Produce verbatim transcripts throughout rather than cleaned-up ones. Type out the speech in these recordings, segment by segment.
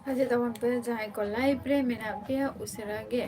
ᱠᱟᱡᱮ ᱛᱟᱵᱚᱱ ᱯᱮ ᱡᱟᱦᱟᱸᱭ ᱠᱚ live ᱨᱮ ᱢᱮᱱᱟᱜ ᱯᱮᱭᱟ ᱩᱥᱟᱹᱨᱟ ᱜᱮ᱾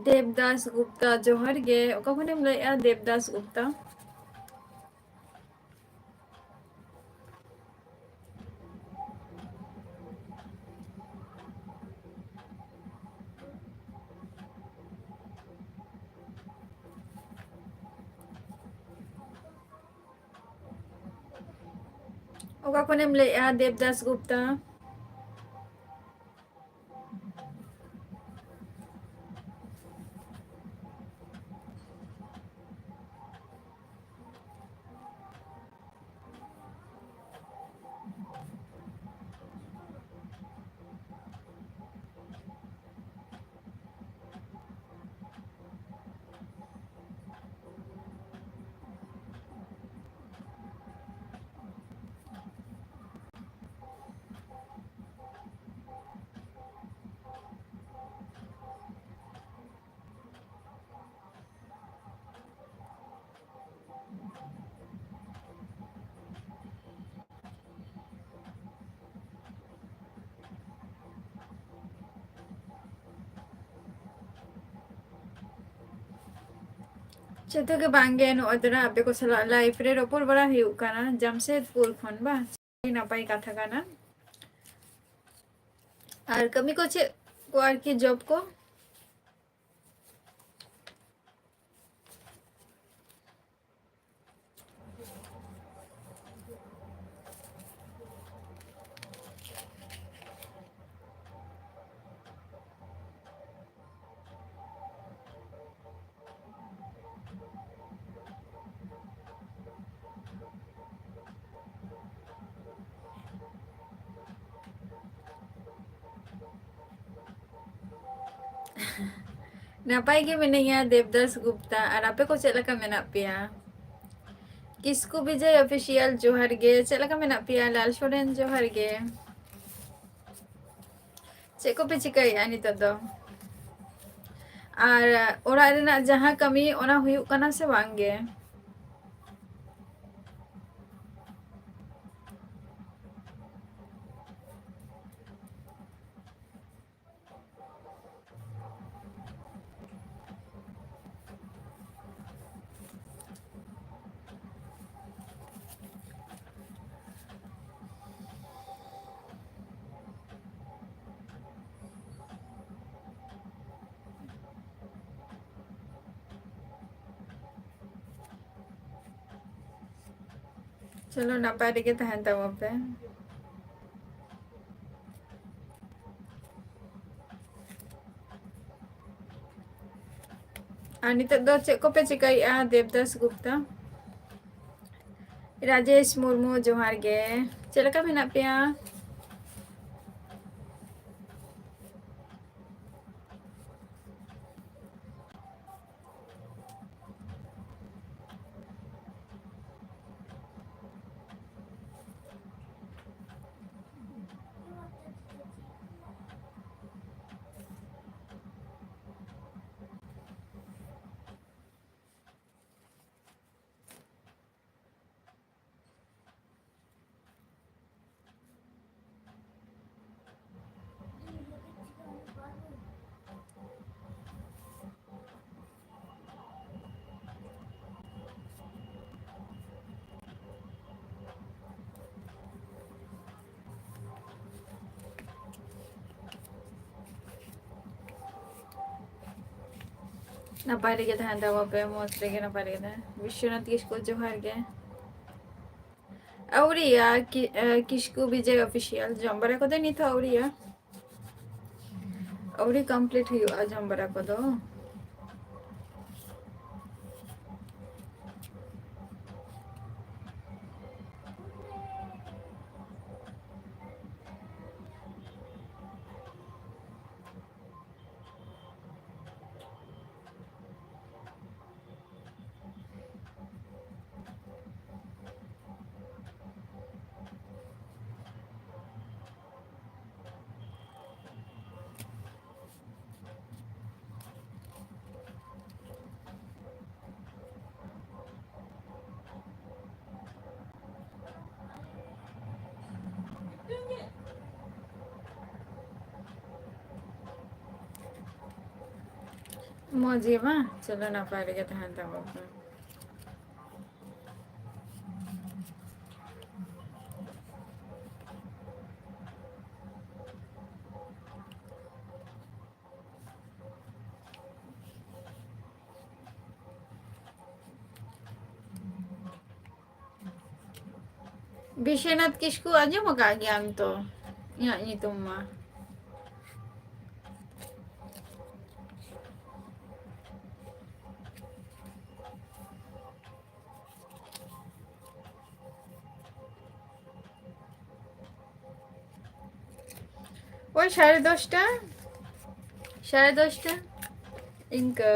ᱫᱮᱵᱫᱟᱥ ᱜᱩᱯᱛᱟ, ᱡᱚᱦᱟᱨ ᱜᱮ᱾ ᱚᱠᱟ ᱠᱷᱚᱱᱮᱢ ᱞᱟᱹᱭᱮᱜᱼᱟ ᱫᱮᱵᱫᱟᱥ ᱜᱩᱯᱛᱟ? ᱚᱠᱟ ᱠᱷᱚᱱᱮᱢ ᱞᱟᱹᱭᱮᱜᱼᱟ ᱫᱮᱵᱫᱟᱥ ᱜᱩᱯᱛᱟ? ᱡᱚᱛᱚ ᱜᱮ ᱵᱟᱝᱜᱮ, ᱱᱚᱜᱼᱚᱭ ᱛᱚᱨᱟ ᱟᱯᱮ ᱠᱚ ᱥᱟᱞᱟᱜ live ᱨᱮ ᱨᱚᱯᱚᱲ ᱵᱟᱲᱟ ᱦᱩᱭᱩᱜ ᱠᱟᱱᱟ ᱡᱟᱢᱥᱮᱫᱽᱯᱩᱨ ᱠᱷᱚᱱ, ᱵᱟᱝ? ᱟᱹᱰᱤ ᱱᱟᱯᱟᱭ ᱠᱟᱛᱷᱟ ᱠᱟᱱᱟ᱾ ᱟᱨ ᱠᱟᱹᱢᱤ ᱠᱚ ᱪᱮᱫ ᱠᱚ ᱟᱨᱠᱤ job ᱠᱚ? ᱱᱟᱯᱟᱭ ᱜᱮ ᱢᱤᱱᱟᱹᱧᱟ ᱫᱮᱵᱫᱟᱥ ᱜᱩᱯᱛᱟ, ᱟᱨ ᱟᱯᱮ ᱠᱚ ᱪᱮᱫ ᱞᱮᱠᱟ ᱢᱮᱱᱟᱜ ᱯᱮᱭᱟ? ᱠᱤᱥᱠᱩ ᱵᱤᱡᱚᱭ ᱚᱯᱷᱤᱥᱤᱭᱟᱞ ᱡᱚᱦᱟᱨ ᱜᱮ, ᱪᱮᱫ ᱞᱮᱠᱟ ᱢᱮᱱᱟᱜ ᱯᱮᱭᱟ? ᱞᱟᱞ ᱥᱚᱨᱮᱱ ᱡᱚᱦᱟᱨ ᱜᱮ᱾ ᱪᱮᱫ ᱠᱚᱯᱮ ᱪᱤᱠᱟᱹᱭᱮᱫᱼᱟ ᱱᱤᱛᱚᱜ ᱫᱚ? ᱟᱨ ᱚᱲᱟᱜ ᱨᱮᱱᱟᱜ ᱡᱟᱦᱟᱸ ᱠᱟᱹᱢᱤ, ᱚᱱᱟ ᱦᱩᱭᱩᱜ ᱠᱟᱱᱟ ᱥᱮ ᱵᱟᱝ ᱜᱮ? ᱪᱚᱞᱚ, ᱱᱟᱯᱟᱭ ᱨᱮᱜᱮ ᱛᱟᱦᱮᱱ ᱛᱟᱵᱚᱱ ᱯᱮ᱾ ᱟᱨ ᱱᱤᱛᱚᱜ ᱫᱚ ᱪᱮᱫ ᱠᱚᱯᱮ ᱪᱤᱠᱟᱹᱭᱮᱫᱼᱟ, ᱫᱮᱵᱫᱟᱥ ᱜᱩᱯᱛᱟ? ᱨᱟᱡᱮᱥ ᱢᱩᱨᱢᱩ, ᱡᱚᱦᱟᱨ ᱜᱮ᱾ ᱪᱮᱫ ᱞᱮᱠᱟ ᱢᱮᱱᱟᱜ ᱯᱮᱭᱟ? ᱱᱟᱯᱟᱭ ᱨᱮᱜᱮ ᱛᱟᱦᱮᱱ ᱛᱟᱵᱚᱱ ᱯᱮ, ᱢᱚᱡᱽ ᱨᱮᱜᱮ ᱱᱟᱯᱟᱭ ᱨᱮᱜᱮ ᱛᱟᱦᱮᱱ᱾ ᱵᱤᱥᱣᱚᱱᱟᱛᱷ ᱠᱤᱥᱠᱩ, ᱡᱚᱦᱟᱨ ᱜᱮ᱾ ᱟᱹᱣᱨᱤᱭᱟ, ᱠᱤ-, ᱮ, ᱠᱤᱥᱠᱩ ᱵᱤᱡᱚᱭ ᱚᱯᱷᱤᱥᱤᱭᱟᱞ ᱡᱚᱢ ᱵᱟᱲᱟ ᱠᱚᱫᱚ ᱱᱤᱛ ᱦᱚᱸ ᱟᱹᱣᱨᱤᱭᱟ᱾ ᱟᱹᱣᱨᱤ ᱠᱚᱢᱯᱞᱤᱴ ᱦᱩᱭᱩᱜᱼᱟ ᱡᱚᱢ ᱵᱟᱲᱟ ᱠᱚᱫᱚ᱾ ᱢᱚᱡᱽ ᱜᱮ ᱵᱟᱝ? ᱪᱚᱞᱚ, ᱱᱟᱯᱟᱭ ᱨᱮᱜᱮ ᱛᱟᱦᱮᱱ ᱛᱟᱵᱚᱱ ᱯᱮ᱾ ᱵᱤᱥᱣᱚᱱᱟᱛᱷ ᱠᱤᱥᱠᱩ ᱟᱸᱡᱚᱢ ᱟᱠᱟᱫ ᱜᱮᱭᱟᱢ ᱛᱚ? ᱤᱧᱟᱹᱜ ᱧᱩᱛᱩᱢ ᱢᱟ᱾ ᱳᱭ ᱥᱟᱲᱮ ᱫᱚᱥᱴᱟ, ᱥᱟᱲᱮ ᱫᱚᱥᱴᱟ ᱤᱱᱠᱟᱹ᱾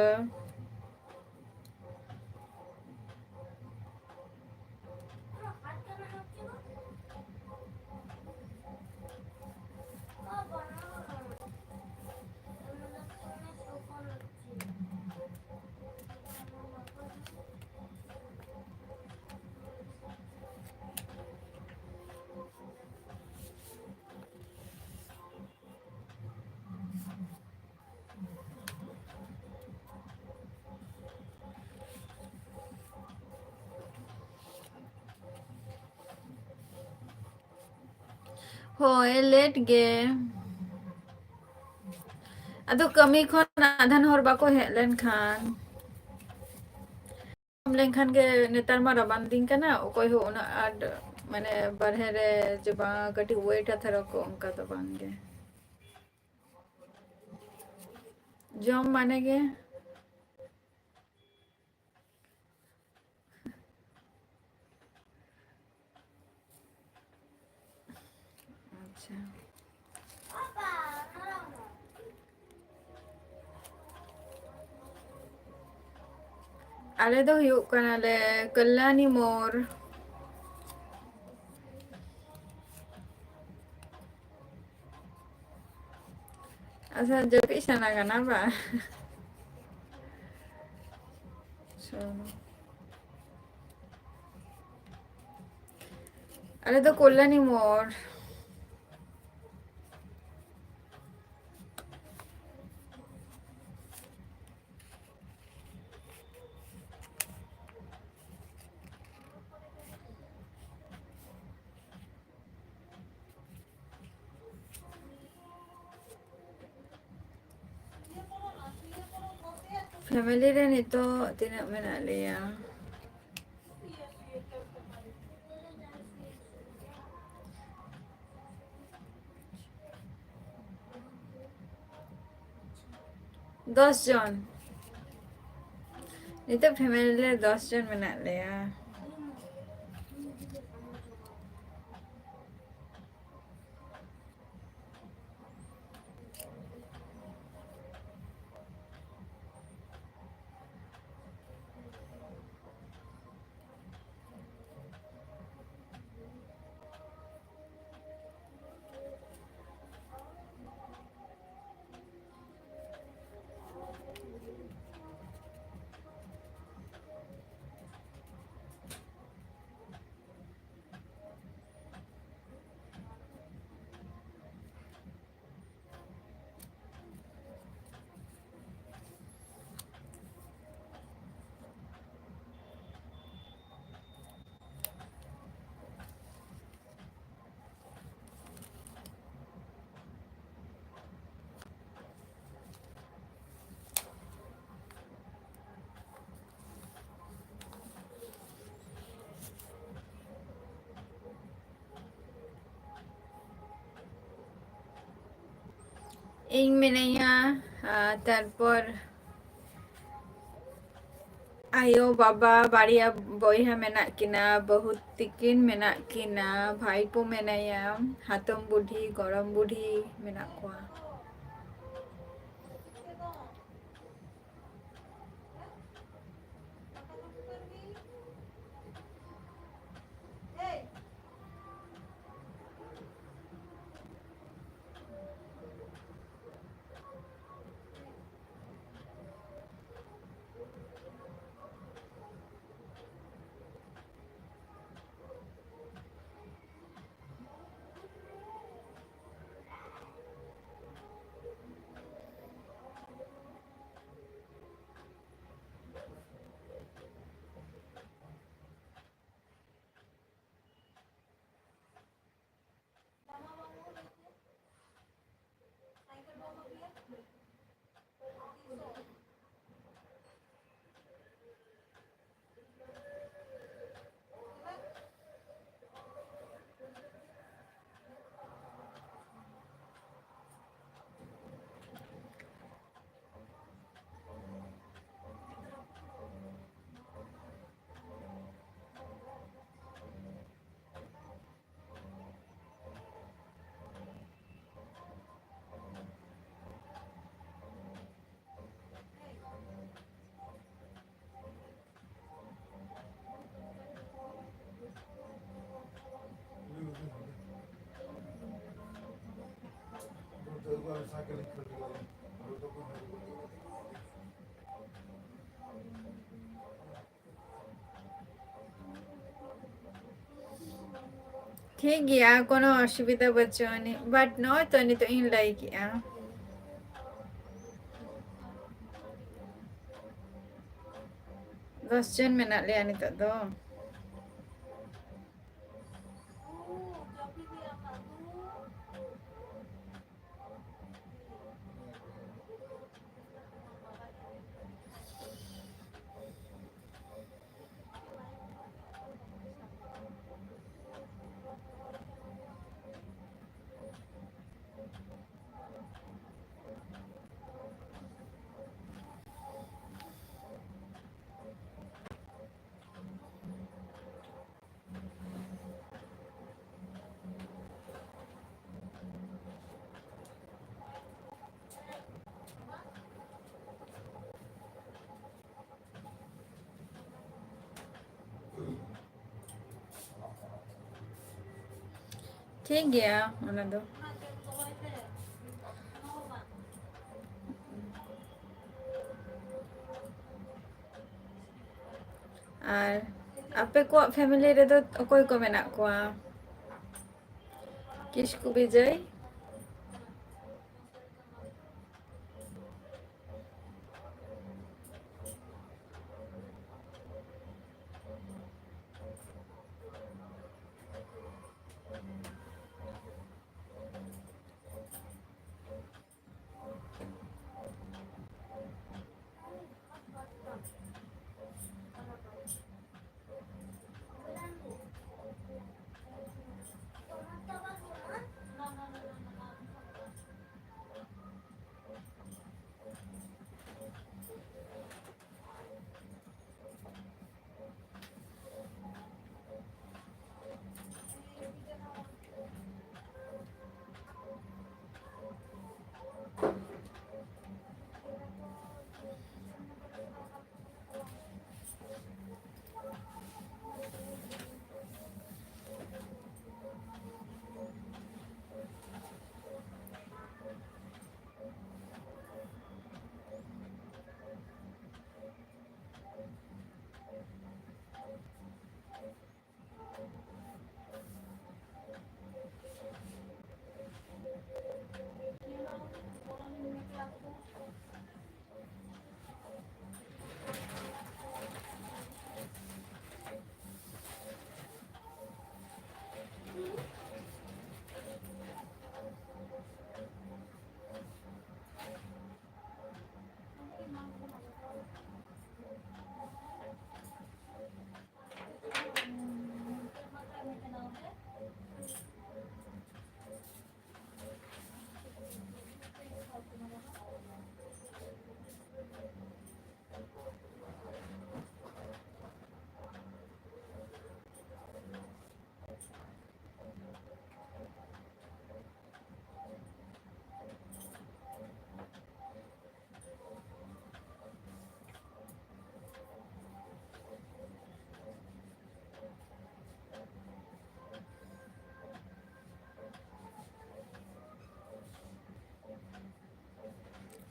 ᱦᱳᱭ, ᱞᱮᱴ ᱜᱮ᱾ ᱟᱫᱚ ᱠᱟᱹᱢᱤ ᱠᱷᱚᱱ ᱟᱫᱷᱟᱱ ᱦᱚᱲ ᱵᱟᱠᱚ ᱦᱮᱡ ᱞᱮᱱᱠᱷᱟᱱ, ᱞᱮᱱᱠᱷᱟᱱ ᱜᱮ᱾ ᱱᱮᱛᱟᱨ ᱢᱟ ᱨᱟᱵᱟᱝ ᱫᱤᱱ ᱠᱟᱱᱟ, ᱚᱠᱚᱭ ᱦᱚᱸ ᱩᱱᱟᱹᱜ ᱟᱸᱴ, ᱢᱟᱱᱮ, ᱵᱟᱨᱦᱮ ᱨᱮ ᱡᱮ ᱵᱟᱝ ᱠᱟᱹᱴᱤᱡ ᱣᱮᱴ ᱦᱟᱛᱟᱲ ᱟᱠᱚ, ᱚᱱᱠᱟ ᱫᱚ ᱵᱟᱝ ᱜᱮ᱾ ᱡᱚᱢ ᱢᱟᱱᱮ ᱜᱮ᱾ ᱟᱪᱪᱷᱟ᱾ ᱟᱞᱮ ᱫᱚ ᱦᱩᱭᱩᱜ ᱠᱟᱱᱟᱞᱮ ᱠᱟᱞᱞᱟᱱᱤ ᱢᱳᱲ᱾ ᱟᱪᱪᱷᱟ, ᱡᱟᱹᱯᱤᱫ ᱥᱟᱱᱟ ᱠᱟᱱᱟ ᱵᱟᱝ? ᱟᱪᱪᱷᱟ᱾ ᱟᱞᱮ ᱫᱚ ᱠᱚᱞᱞᱟᱱᱤ ᱢᱳᱲ᱾ ᱯᱷᱮᱢᱮᱞᱤ ᱨᱮ ᱱᱤᱛᱚᱜ ᱛᱤᱱᱟᱹᱜ ᱢᱮᱱᱟᱜ ᱞᱮᱭᱟ? ᱫᱚᱥ ᱡᱚᱱ᱾ ᱱᱤᱛᱚᱜ ᱯᱷᱮᱢᱮᱞᱤ ᱨᱮ ᱫᱚᱥ ᱡᱚᱱ ᱢᱮᱱᱟᱜ ᱞᱮᱭᱟ᱾ ᱤᱧ ᱢᱮᱱᱟᱹᱧᱟ, ᱟᱨ ᱛᱟᱨᱯᱚᱨ ᱟᱭᱳ, ᱵᱟᱵᱟ, ᱵᱟᱨᱭᱟ ᱵᱚᱭᱦᱟ ᱢᱮᱱᱟᱜ ᱠᱤᱱᱟ, ᱵᱟᱹᱦᱩ ᱛᱤᱠᱤᱱ ᱢᱮᱱᱟᱜ ᱠᱤᱱᱟ, ᱵᱷᱟᱭᱯᱳ ᱢᱮᱱᱟᱭᱟ, ᱦᱟᱛᱚᱢ ᱵᱩᱰᱷᱤ, ᱜᱚᱲᱚᱢ ᱵᱩᱰᱷᱤ ᱢᱮᱱᱟᱜ ᱠᱚᱣᱟ᱾ ᱴᱷᱤᱠ ᱜᱮᱭᱟ, ᱠᱳᱱᱳ ᱚᱥᱩᱵᱤᱫᱷᱟ ᱵᱟᱹᱪᱩᱜ ᱟᱹᱱᱤᱡ, but ᱱᱚᱜᱼᱚᱭ ᱛᱚ ᱱᱤᱛᱚᱜ ᱤᱧ ᱞᱟᱹᱭ ᱠᱮᱜᱼᱟ᱾ ᱫᱚᱥ ᱡᱚᱱ ᱢᱮᱱᱟᱜ ᱞᱮᱭᱟ ᱱᱤᱛᱚᱜ ᱫᱚ᱾ ᱴᱷᱤᱠ ᱜᱮᱭᱟ, ᱚᱱᱟ ᱫᱚ᱾ ᱟᱨ ᱟᱯᱮ ᱠᱚᱣᱟᱜ family ᱨᱮᱫᱚ ᱚᱠᱚᱭ ᱠᱚ ᱢᱮᱱᱟᱜ ᱠᱚᱣᱟ? ᱠᱤᱥᱠᱩ ᱵᱤᱡᱚᱭ᱾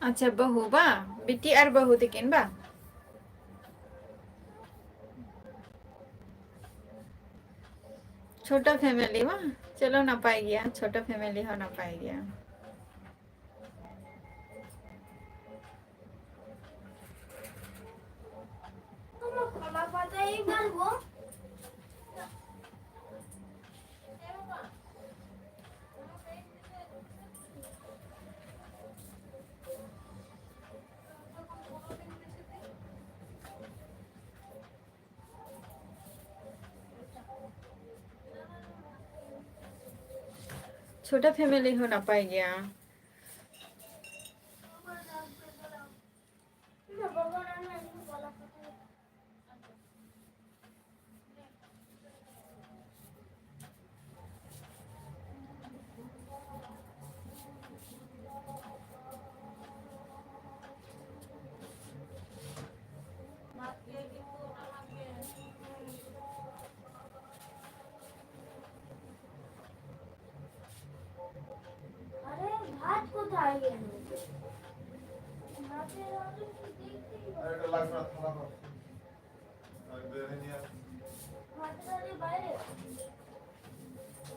ᱟᱪᱪᱷᱟ, ᱵᱟᱹᱦᱩ ᱵᱟ, ᱵᱤᱴᱤ ᱟᱨ ᱵᱟᱹᱦᱩ ᱛᱟᱹᱠᱤᱱ ᱵᱟ? ᱪᱷᱳᱴᱟ family ᱵᱟ? ᱪᱚᱞᱚ, ᱱᱟᱯᱟᱭ ᱜᱮᱭᱟ, ᱪᱷᱳᱴᱟ family ᱦᱚᱸ ᱱᱟᱯᱟᱭ ᱜᱮᱭᱟ᱾ ᱪᱷᱳᱴᱟ family ᱦᱚᱸ ᱱᱟᱯᱟᱭ ᱜᱮᱭᱟ᱾ আরে, ভাত কোথায় গেল? ভাতের অর্ডার তো দেখতেই পাচ্ছি না। আরে, এটা লাগবে না, থালা ধর। আমি বের হয়ে নিয়ে আসছি। ভাতের অর্ডার বাইরে?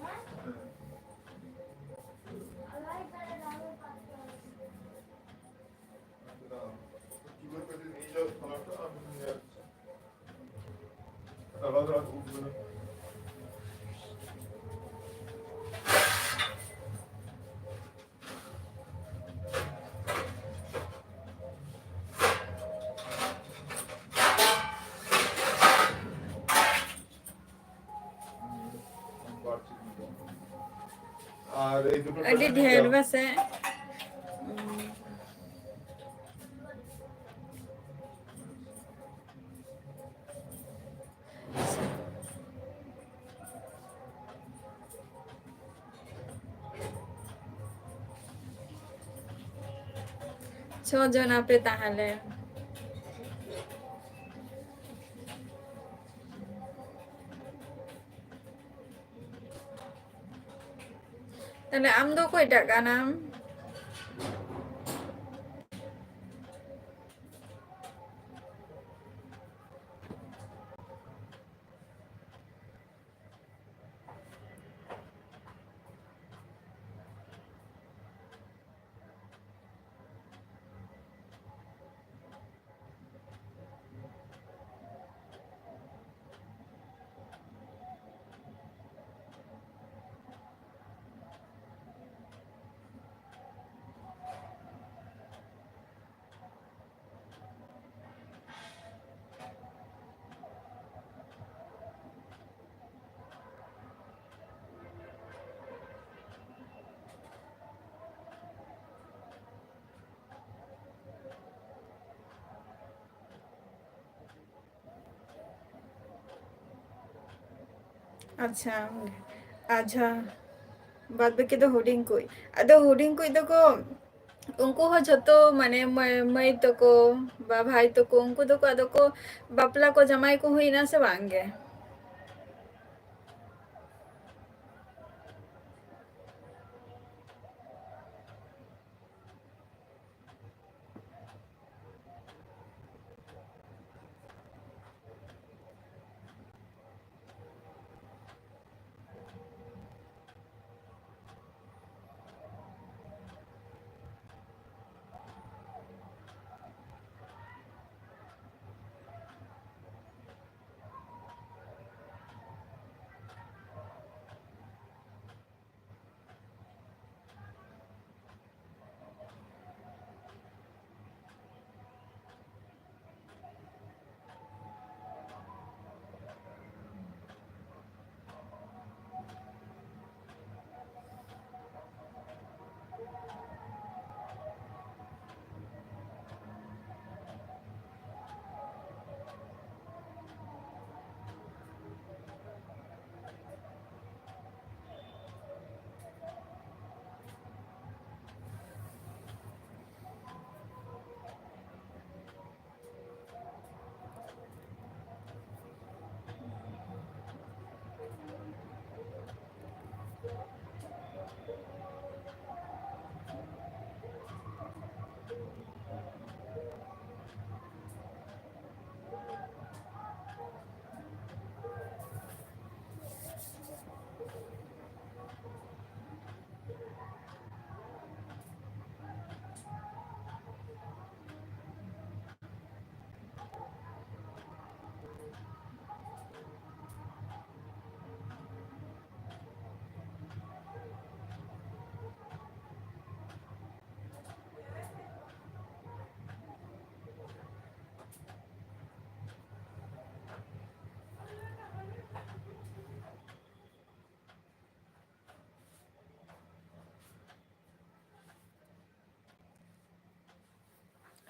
হ্যাঁ? হ্যাঁ। আর লাইট বাইরে লাগানো পাচ্ছি না। আচ্ছা, দাঁড়াও। কি বলতে নিয়ে যাও, থালাটা আমি নিয়ে আসছি। ᱟᱨ ᱟᱹᱰᱤ ᱰᱷᱮᱨ ᱯᱟᱥᱮ᱾ ᱪᱷᱚ ᱡᱚᱱ ᱟᱯᱮ ᱛᱟᱦᱚᱞᱮ᱾ ᱛᱟᱦᱞᱮ ᱟᱢ ᱫᱚ ᱚᱠᱚᱭᱴᱟᱜ ᱠᱟᱱᱟᱢ? ᱟᱪᱪᱷᱟ, ᱟᱪᱪᱷᱟ, ᱵᱟᱫ ᱵᱟᱹᱠᱤ ᱫᱚ ᱦᱩᱰᱤᱧ ᱠᱩᱡ᱾ ᱟᱫᱚ ᱦᱩᱰᱤᱧ ᱠᱩᱡ ᱫᱚᱠᱚ, ᱩᱱᱠᱩ ᱦᱚᱸ ᱡᱷᱚᱛᱚ ᱢᱟᱱᱮ ᱢᱟᱹᱭ, ᱢᱟᱹᱭ ᱛᱟᱠᱚ ᱵᱟ ᱵᱷᱟᱭ ᱛᱟᱠᱚ, ᱩᱱᱠᱩ ᱫᱚᱠᱚ ᱟᱫᱚ ᱠᱚ ᱵᱟᱯᱞᱟ ᱠᱚ, ᱡᱟᱢᱟᱭ ᱠᱚ ᱦᱩᱭᱱᱟ ᱥᱮ ᱵᱟᱝ ᱜᱮ?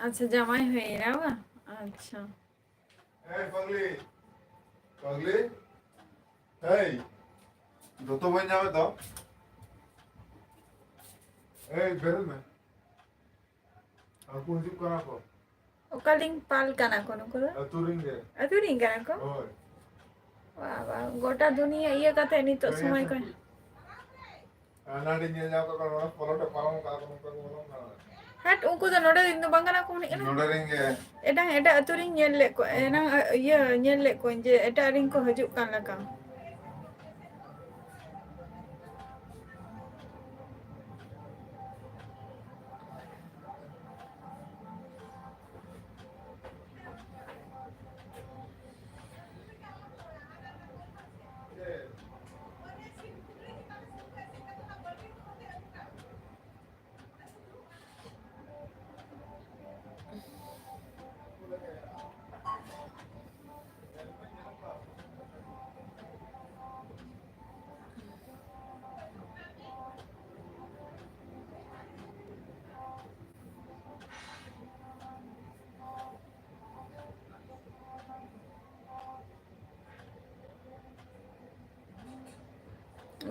ᱟᱪᱪᱷᱟ, ᱡᱟᱶᱟᱭ ᱦᱩᱭᱮᱱᱟ ᱵᱟᱝ? ᱟᱪᱪᱷᱟ᱾ ᱮᱭ ᱯᱟᱜᱽᱞᱤ, ᱯᱟᱜᱽᱞᱤ᱾ ᱮᱭ, ᱫᱚᱛᱚ ᱵᱟᱹᱧ ᱧᱟᱢᱮᱫ ᱫᱚ᱾ ᱮᱭ, ᱵᱮᱨᱮᱫ ᱢᱮ᱾ ᱟᱨ ᱠᱚ ᱦᱤᱡᱩᱜ ᱠᱟᱱᱟ ᱠᱚ᱾ ᱚᱠᱟᱞᱤᱧ ᱯᱟᱞ ᱠᱟᱱᱟ ᱠᱚ ᱱᱩᱠᱩ ᱫᱚ? ᱟᱹᱛᱩ ᱨᱮᱱ ᱜᱮ᱾ ᱟᱹᱛᱩ ᱨᱮᱱ ᱠᱟᱱᱟ ᱠᱚ? ᱦᱳᱭ᱾ ᱵᱟᱵᱟ, ᱜᱚᱴᱟ ᱫᱩᱱᱤᱭᱟᱹ ᱤᱭᱟᱹ ᱠᱟᱛᱮ ᱱᱤᱛᱚᱜ ᱦᱳᱭ, ᱥᱚᱢᱚᱭ ᱠᱚ᱾ ᱦᱟᱱᱟᱰᱤ ᱧᱮᱞ ᱧᱟᱢ ᱠᱟᱜ ᱠᱚᱣᱟ, ᱱᱚᱰᱮ ᱯᱚᱞᱚᱴ ᱮ ᱯᱟᱨᱚᱢ ᱠᱟᱜᱼᱟ ᱠᱚ, ᱱᱚᱝᱠᱟ ᱠᱚ ᱵᱚᱞᱚᱱ ᱠᱟᱱᱟ᱾ ᱦᱟᱴ, ᱩᱱᱠᱩ ᱫᱚ ᱱᱚᱰᱮ ᱨᱮᱱ ᱫᱚ ᱵᱟᱝ ᱠᱟᱱᱟ ᱠᱚ ᱢᱚᱱᱮᱜ ᱠᱟᱱᱟ᱾ ᱱᱚᱰᱮ ᱨᱮᱱ ᱜᱮ᱾ ᱮᱴᱟᱜ, ᱮᱴᱟᱜ ᱟᱹᱛᱩ ᱨᱤᱧ ᱧᱮᱞ ᱞᱮᱫ ᱠᱚᱣᱟ, ᱮᱱᱟᱝ, ᱤᱭᱟᱹ, ᱧᱮᱞ ᱞᱮᱫ ᱠᱚᱣᱟᱧ ᱡᱮ ᱮᱴᱟᱜ ᱨᱮᱱ ᱠᱚ ᱦᱤᱡᱩᱜ ᱠᱟᱱ ᱞᱮᱠᱟ᱾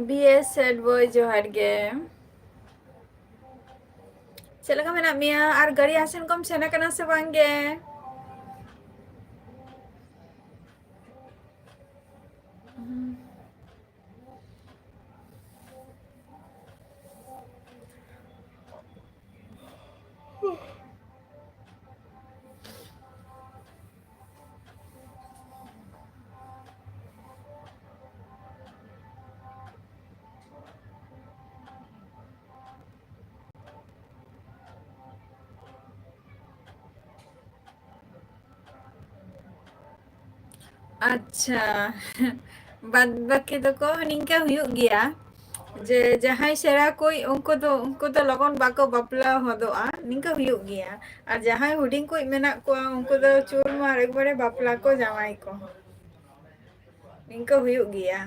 B S Sad Boy, ᱡᱚᱦᱟᱨ ᱜᱮ᱾ ᱪᱮᱫ ᱞᱮᱠᱟ ᱢᱮᱱᱟᱜ ᱢᱮᱭᱟ? ᱟᱨ ᱜᱟᱹᱲᱤ ᱟᱥᱮᱱ ᱠᱚᱢ ᱥᱮᱱ ᱟᱠᱟᱱᱟ ᱥᱮ ᱵᱟᱝ ᱜᱮ? ᱟᱪᱪᱷᱟ, ᱵᱟᱫ ᱵᱟᱹᱠᱤ ᱫᱚᱠᱚ ᱱᱤᱝᱠᱟᱹ ᱦᱩᱭᱩᱜ ᱜᱮᱭᱟ, ᱡᱮ ᱡᱟᱦᱟᱸᱭ ᱥᱮᱬᱟ ᱠᱩᱡ ᱩᱱᱠᱩ ᱫᱚ, ᱩᱱᱠᱩ ᱫᱚ ᱞᱚᱜᱚᱱ ᱵᱟᱠᱚ ᱵᱟᱯᱞᱟ ᱦᱚᱫᱚᱜᱼᱟ, ᱱᱤᱝᱠᱟᱹ ᱦᱩᱭᱩᱜ ᱜᱮᱭᱟ᱾ ᱟᱨ ᱡᱟᱦᱟᱸᱭ ᱦᱩᱰᱤᱧ ᱠᱩᱡ ᱢᱮᱱᱟᱜ ᱠᱚᱣᱟ ᱩᱱᱠᱩ ᱫᱚ ᱪᱩᱨᱢᱟᱨ ᱮᱠᱵᱟᱨᱮ ᱵᱟᱯᱞᱟ ᱠᱚ ᱡᱟᱶᱟᱭ ᱠᱚ, ᱱᱤᱝᱠᱟᱹ ᱦᱩᱭᱩᱜ ᱜᱮᱭᱟ᱾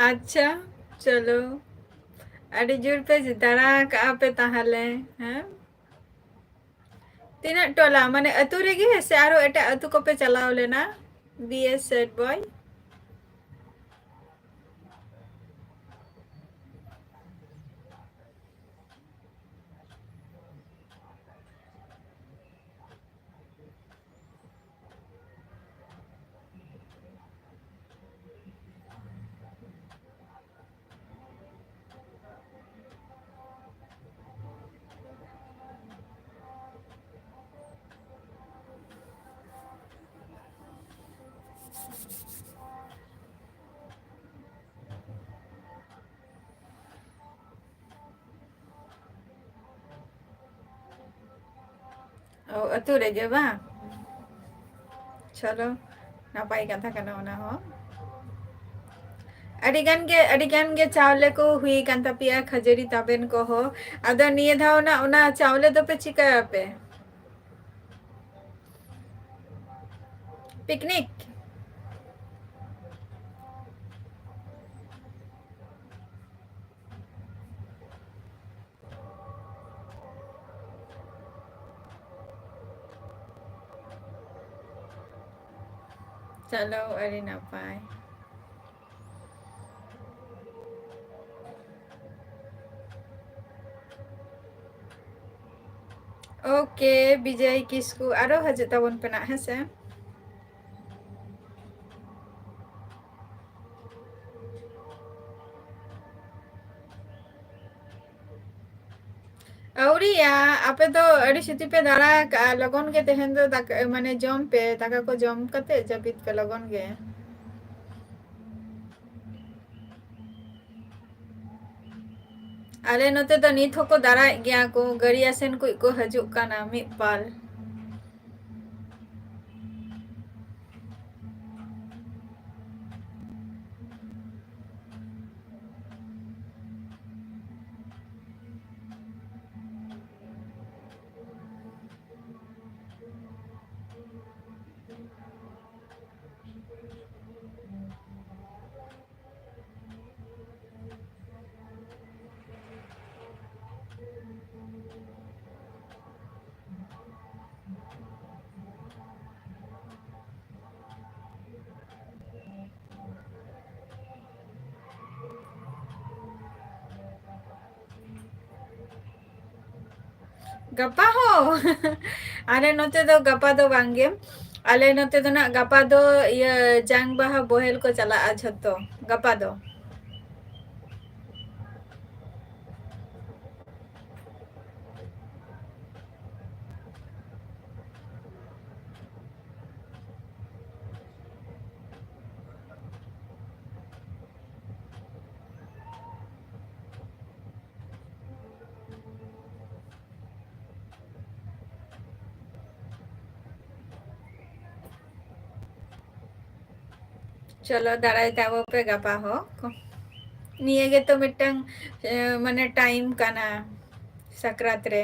ᱟᱪᱪᱷᱟ, ᱪᱚᱞᱚ, ᱟᱹᱰᱤ ᱡᱳᱨ ᱯᱮ ᱫᱟᱬᱟ ᱟᱠᱟᱜᱼᱟ ᱯᱮ ᱛᱟᱦᱚᱞᱮ, ᱦᱮᱸ? ᱛᱤᱱᱟᱹᱜ ᱴᱚᱞᱟ, ᱢᱟᱱᱮ ᱟᱹᱛᱩ ᱨᱮᱜᱮ ᱥᱮ ᱟᱨᱚ ᱮᱴᱟᱜ ᱟᱹᱛᱩ ᱠᱚᱯᱮ ᱪᱟᱞᱟᱣ ᱞᱮᱱᱟ? B S sad boy. ᱚ, ᱟᱹᱛᱩ ᱨᱮᱜᱮ ᱵᱟᱝ? ᱪᱚᱞᱚ, ᱱᱟᱯᱟᱭ ᱠᱟᱛᱷᱟ ᱠᱟᱱᱟ ᱚᱱᱟ ᱦᱚᱸ᱾ ᱟᱹᱰᱤ ᱜᱟᱱ ᱜᱮ, ᱟᱹᱰᱤ ᱜᱟᱱ ᱜᱮ ᱪᱟᱣᱞᱮ ᱠᱚ ᱦᱩᱭ ᱠᱟᱱ ᱛᱟᱯᱮᱭᱟ, ᱠᱷᱟᱹᱡᱟᱹᱲᱤ ᱛᱟᱵᱮᱱ ᱠᱚᱦᱚᱸ᱾ ᱟᱫᱚ ᱱᱤᱭᱟᱹ ᱫᱷᱟᱣ ᱚᱱᱟ, ᱚᱱᱟ ᱪᱟᱣᱞᱮ ᱫᱚᱯᱮ ᱪᱤᱠᱟᱹᱭᱟᱯᱮ? ᱯᱤᱠᱱᱤᱠ? ᱪᱚᱞᱚ, ᱟᱹᱰᱤ ᱱᱟᱯᱟᱭ᱾ OK, ᱵᱤᱡᱚᱭ ᱠᱤᱥᱠᱩ, ᱟᱨᱚ ᱦᱤᱡᱩᱜ ᱛᱟᱵᱚᱱ ᱯᱮ ᱱᱟᱜ, ᱦᱮᱸ ᱥᱮ? ᱟᱹᱣᱨᱤᱭᱟ, ᱟᱯᱮ ᱫᱚ ᱟᱹᱰᱤ ᱪᱷᱩᱴᱤ ᱯᱮ ᱫᱟᱬᱟ ᱟᱠᱟᱜᱼᱟ᱾ ᱞᱚᱜᱚᱱ ᱜᱮ ᱛᱮᱦᱮᱧ ᱫᱚ ᱫᱟᱠᱟ, ᱢᱟᱱᱮ ᱡᱚᱢ ᱯᱮ, ᱫᱟᱠᱟ ᱠᱚ ᱡᱚᱢ ᱠᱟᱛᱮ ᱡᱟᱹᱯᱤᱫ ᱯᱮ ᱞᱚᱜᱚᱱ ᱜᱮ᱾ ᱟᱞᱮ ᱱᱚᱛᱮ ᱫᱚ ᱱᱤᱛ ᱦᱚᱸᱠᱚ ᱫᱟᱬᱟᱭᱮᱫ ᱜᱮᱭᱟ ᱠᱚ, ᱜᱟᱹᱲᱤᱭᱟ ᱥᱮᱱ ᱠᱷᱚᱡ ᱠᱚ ᱦᱤᱡᱩᱜ ᱠᱟᱱᱟ ᱢᱤᱫ ᱯᱟᱞ᱾ ᱜᱟᱯᱟ ᱦᱚᱸ? ᱟᱞᱮ ᱱᱚᱛᱮ ᱫᱚ ᱜᱟᱯᱟ ᱫᱚ ᱵᱟᱝ ᱜᱮ᱾ ᱟᱞᱮ ᱱᱚᱛᱮ ᱫᱚ ᱱᱟᱜ ᱜᱟᱯᱟ ᱫᱚ ᱤᱭᱟᱹ ᱡᱟᱝ ᱵᱟᱦᱟ ᱵᱚᱦᱮᱞ ᱠᱚ ᱪᱟᱞᱟᱜᱼᱟ ᱡᱷᱚᱛᱚ ᱜᱟᱯᱟ ᱫᱚ᱾ ᱪᱚᱞᱚ, ᱫᱟᱨᱟᱭ ᱛᱟᱵᱚ ᱯᱮ ᱜᱟᱯᱟ ᱦᱚᱸ᱾ ᱱᱤᱭᱟᱹ ᱜᱮᱛᱚ ᱢᱤᱫᱴᱟᱝ, ᱮ, ᱢᱟᱱᱮ time ᱠᱟᱱᱟ ᱥᱟᱠᱨᱟᱛ ᱨᱮ᱾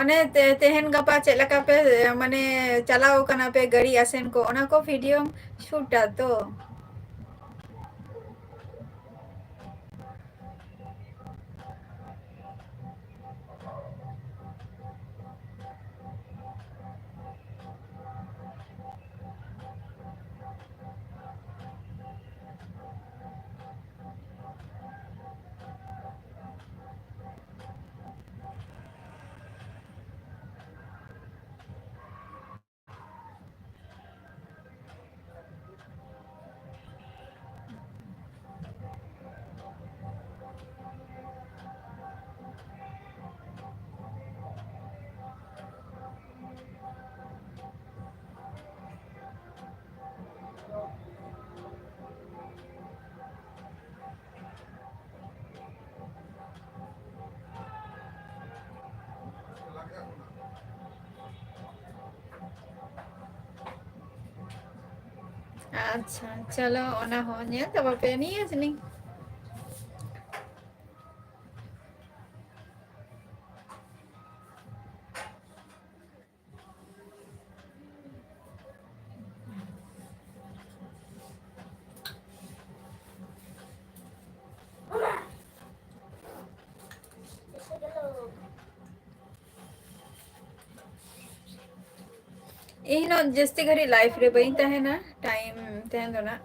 ᱚᱱᱮ ᱛᱮ-, ᱛᱮᱦᱮᱧ ᱜᱟᱯᱟ ᱪᱮᱫ ᱞᱮᱠᱟ ᱯᱮ, ᱢᱟᱱᱮ, ᱪᱟᱞᱟᱣ ᱠᱟᱱᱟ ᱯᱮ ᱜᱟᱹᱰᱤ ᱟᱥᱮᱱ ᱠᱚ, ᱚᱱᱟ ᱠᱚ videoᱢ shootᱟ ᱛᱚ? ᱟᱪᱪᱷᱟ, ᱪᱚᱞᱚ, ᱚᱱᱟ ᱦᱚᱸ ᱧᱮᱞ ᱛᱟᱵᱚ ᱯᱮ ᱱᱤᱭᱟᱹ ᱡᱤᱱᱤᱥ᱾ ᱤᱧ ᱦᱚᱸ ᱡᱟᱹᱥᱛᱤ ᱜᱷᱟᱹᱲᱤᱡ live ᱨᱮ ᱵᱟᱹᱧ ᱛᱟᱦᱮᱱᱟ, time ᱛᱟᱦᱮᱱ ᱫᱚ ᱱᱟᱜ᱾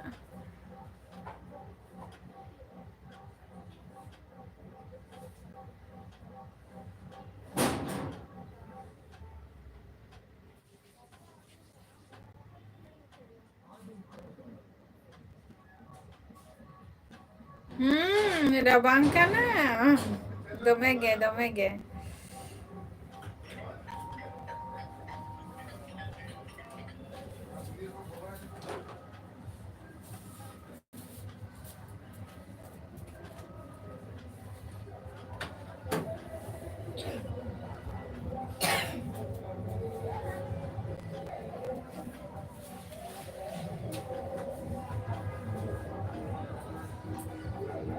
ᱦᱩᱸ, ᱨᱟᱵᱟᱝ ᱠᱟᱱᱟ᱾ ᱫᱚᱢᱮ ᱜᱮ, ᱫᱚᱢᱮ ᱜᱮ᱾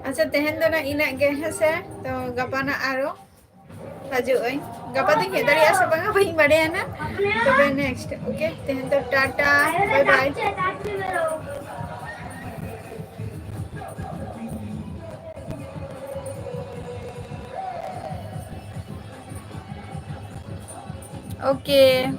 ᱟᱪᱪᱷᱟ, ᱛᱮᱦᱮᱧ ᱫᱚ ᱱᱟᱜ ᱤᱱᱟᱹᱜ ᱜᱮ, ᱦᱮᱸ ᱥᱮ? ᱛᱚ, ᱜᱟᱯᱟ ᱱᱟᱜ ᱟᱨᱚ ᱦᱤᱡᱩᱜ ᱟᱹᱧ᱾ ᱜᱟᱯᱟ ᱫᱚᱧ ᱦᱮᱡ ᱫᱟᱲᱮᱭᱟᱜᱼᱟ ᱥᱮ ᱵᱟᱝᱟ, ᱵᱟᱹᱧ ᱵᱟᱲᱟᱭᱟ ᱱᱟᱜ᱾ ᱛᱚᱵᱮ next, okay? ᱛᱮᱦᱮᱧ ᱫᱚ ᱴᱟᱴᱟ, bye bye. Okay.